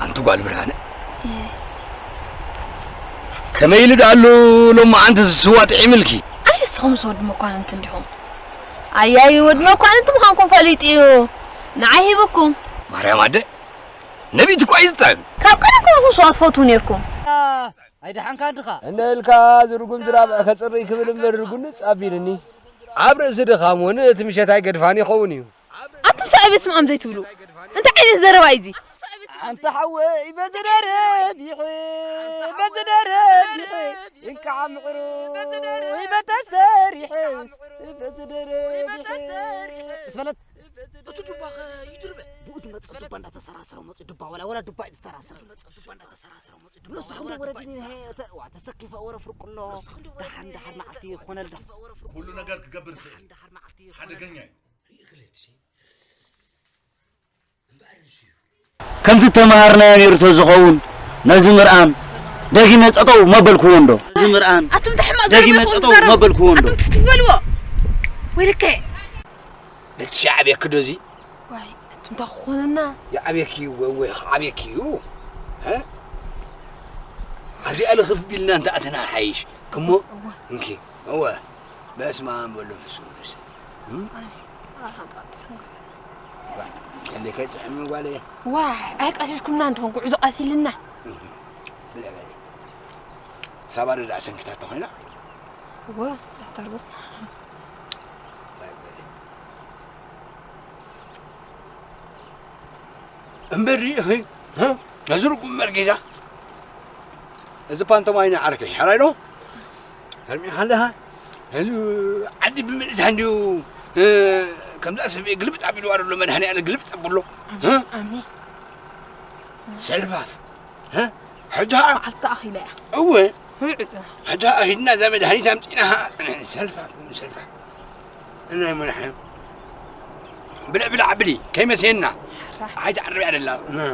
ኣንቲ ጓል ብርሃነ፣ ከመይ ኢሉ ደኣሉ ሎማዓንቲ ስዋ ጥዒምልኪ? ኣይ እስኹም ምስ ወዲ መኳንንቲ እንዲኹም። ኣያይ ወዲ መኳንንቲ ምዃንኩም ፈሊጡ እዩ ንዓይ ሂብኩም። ማርያም ኣደ፣ ነቢት እኳ እዩ ዝጠብ። ካብ ቀደምኩም ኢኹም ስዋ ትፈትዉ ነይርኩም። ኣይደሓንካ እንድኻ። እንደ ኢልካ ዝርጉም ዝራብዕ ከጽሪ ክብል እምበር ርጉንጽ ኣቢልኒ። ኣብ ርእሲ ድኻም እውን እቲ ምሸት ኣይገድፋን ይኸውን እዩ። ኣቱም ሰብኣይ ቤት ስምዖም ዘይትብሉ እንታይ ዓይነት ዘረባ እዩ እዚ? ኣንታ ሓወይ በዚ ደረቢሕ፣ በዚ ደረቢሕ፣ እንካዓ ምዕሩ ይበተሰሪሕስ፣ በዚ ደረቢሕ። ምስ በለት እቲ ዱባ ኸ ይድርበ። ብኡ ዝመጽእ ዱባ እንዳተሰራሰሩ መጽኡ ዱባ፣ ወላ፣ ወላ ዱባ እዩ ዝሰራሰር። ንስኻ እንዶ ወረድኒ፣ ተ-፣ ዋ፣ ተሰኪፈ ወረ ፍርቁሎ። ደሓን፣ ደሓን መዓልቲ ክኾነልካ። ኩሉ ነገር ክገብር ይኽእል። ሓደገኛ እዩ። ከምቲ ተመሃርናዮ ነይሩ ተዝኸውን፣ ነዚ ምርኣን ደጊመ ጠጠው መበልክዎ እንዶ። ነዚ ምርኣን ኣቱም እንታይ ሕማቕ ደጊመ ዘረባ ኢኹም ጠጠው ትዛረቡ? መበልክዎ እንዶ። ኣቱም ትትበልዎ? ወይልከ። ነቲ ሻዕብያ ክዶ እዚ? ዋይ፣ ኣቱም እንታይ ክኾነና? ይዓብየኪ እዩ፣ ወይ፣ ወይ፣ ክዓብየኪ እዩ። እ? ኣብዚኣ ልኽፍ ቢልና እንተ ኣተና ሓይሽ። ክሞ? እወ። እንኪ፣ እወ። በስመ ኣብ ወወልድ ወመንፈስ ቅዱስ። እም? ኣሜን። ኣርሓም ጣዕሚ ሰንበት። ዋ፣ ቀንደይ ከይጥዕም ጓለየ። ዋይ፣ ኣይቀሸሽኩምና እንተኾን ጉዕዞ ቀቲልና። እም። ብለ በለ። ሳባ ዶ ደኣ ሰንኪታ ተኾይና? እወ፣ ኣተርጉም። እምበር ርኢኺ፣ እ? ነዚ ርጉም መርጌታ፣ እዚ ፓንቶማይና ዓርከይ፣ ሕራይ ዶ? ሰሚዕኻ ኣለኻ? ነዚ ዓዲ ብምልእታ እንድዩ፣ እ፣ ከምዛ ሰብ ግልብጥ ኣቢልዋ ዘሎ መድሃኒኣለ ግልብጥ ኣብሎ። እ? ኣሜን። ሰልፋፍ። እ? ሕጂ ኸዓ መዓልቲ ኣኺላ እያ። እወ። ውዕል። ሕጂ ኸዓ ሂድና እዛ መድሃኒት ኣምፂእና ኸዓ ሰልፋፍ፣ ሰልፋፍ። እናይ ሙናሐ። ብልዕ ብልዕ ኣብሊ፣ ከይመሰየና። ሓራ። ፀሓይ ትዓርብ እያ ደላ። እ።